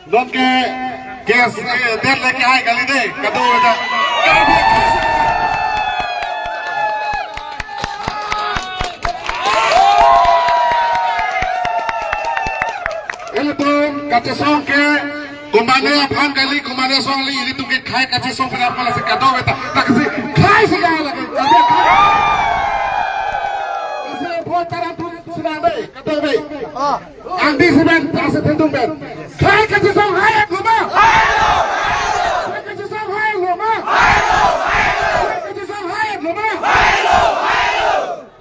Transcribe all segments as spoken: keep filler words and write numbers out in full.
Donke gas, eh, det leke hai kali de, kadokave ta. Ilitum kachesong ke, komane aphan kali, komane asong kali, ilitum ke khei kachesong pen aphan lasi kadokave ta, ta kisi khei si khei lagi. Lasi apot taran tu sinang de, kadokave. Angdi si pen, ta si thedung pen. Khei kachesong hai-et lo ma? Khei kachesong hai-et lo ma? Khei kachesong hai-et lo ma?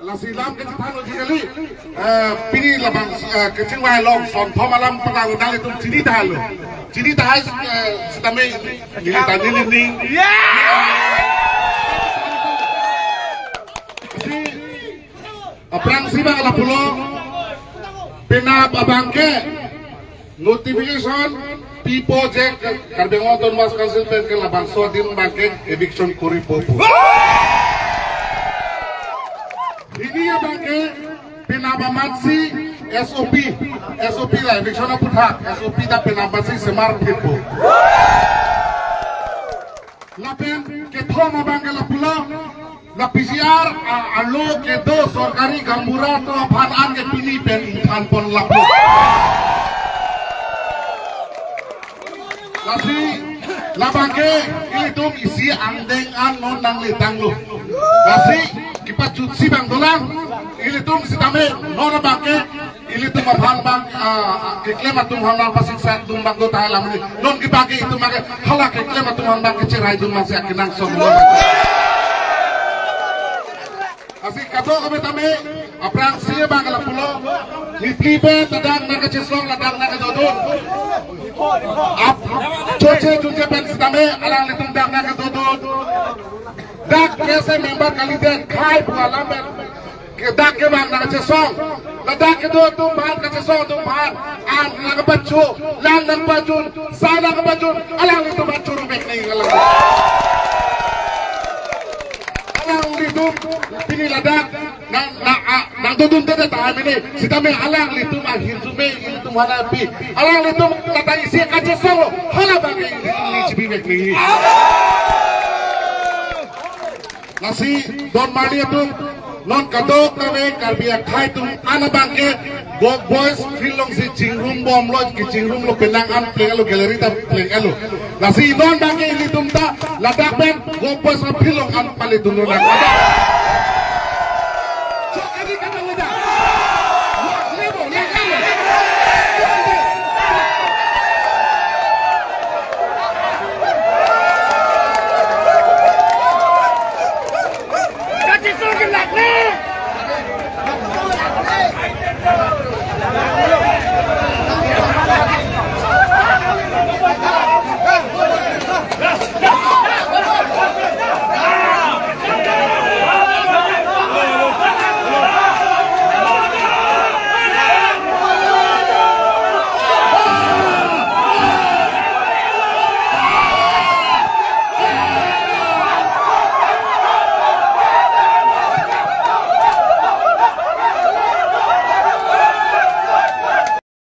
Lasi lam kachethan lo ji kali. Eh, pini labang, eh, kachingvai along, sonthom alam patang nanglitum chini tahai lo. Chini tahai, eh, sitame, neli ta neli ning. Si, aphrangsi abang lapulo, penap abang ke, notification pipo je Karbi Anglong Autonomous Council pen ke labangso adim abang ke eviction koripo pu. Hini abang ke penap amatsi S O P, S O P la eviction aputhak, S O P ta penap amatsi semar pipo. Lapen kethom abang ke lapulo, la P G R a-, arlo kedo sorkari gaonbura atum aphan an ke pini pen ingthan pon lapu. Lasi labang ke ilitum isi angdeng an non nangletanglo. Lasi kepachutsi abang dolang, ilitum sitame non abang ke ilitum aphan abang, ah, keklem atum aphan abang pasiksa atum abang do tahai alam ni. Non kepake itum abang ke hala keklem atum aphan abang kecherai atum abang si akenangsot lo. Lasi kadokave tame, aphrangsi abang lapulo, neli phli pen ta dak nangkachesong, la dak nangkadodun. Ap, choche chunche pen sitame, alanglitum dak nangkadodun. Dak ke se member kalidet, khei pu alam pen. Ke dak ke abang nangchesong. Ladak kedo atum aphan kachesong atum aphan. An nangpacho, lang nangpachun, sa nangpachun, alanglitum aphan churu vek nangji alang. Alanglitum pini ladak nang, nang, a, nangdodunde tahai mene. Sitame alanglitum ahirjume ilitum aphan pi. Alanglitum lata isi kachesong lo. Hala abang ke ilitum neli chibi vek nangji. Lasi don marli atum, non kadokave Karbi akhei atum an abang ke Govt Boys field alongsi chingrum bomlo, kechingrum lo, penang an plenglo, gallery ta plenglo. Lasi non abang ke ilitum ta ladak pen Govt Boys field along an pale dun lo nang.